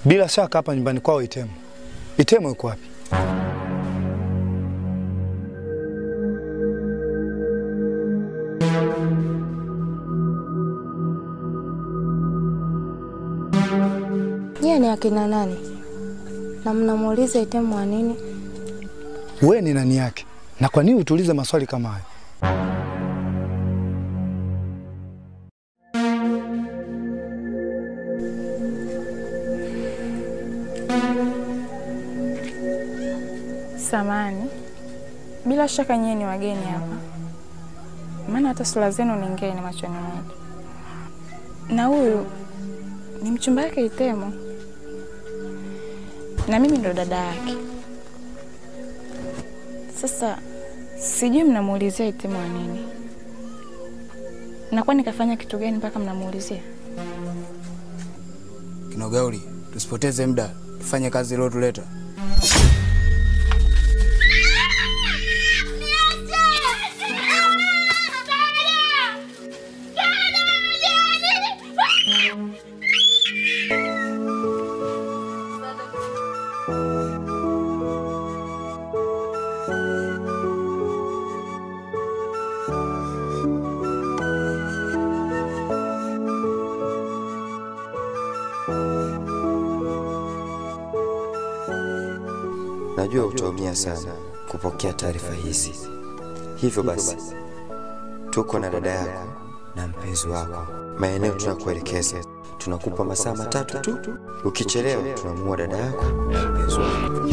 Bila shaka hapa nyumbani kwao Itemo. Itemo yuko wapi? Nyie ni akina nani? Na mnamuuliza Itemo wa nini? Wewe ni nani yake? Na kwa nini utulize maswali kama hayo? Samani, bila shaka nyie ni wageni hapa, maana hata sura zenu ni ngeni machoni mwetu. Na huyu ni mchumba wake Itemo, na mimi ndo dada yake. Sasa sijui mnamuulizia Itemo wa nini, na kwa nikafanya kitu gani mpaka mnamuulizia? Kinogauli, tusipoteze muda, tufanye kazi leo tuleta. Najua utaumia sana kupokea taarifa hizi. Hivyo basi, tuko na dada yako na mpenzi wako. Maeneo tunakuelekeza. Tunakupa masaa 3 tu. Ukichelewa tunamuua dada yako na mpenzi wako.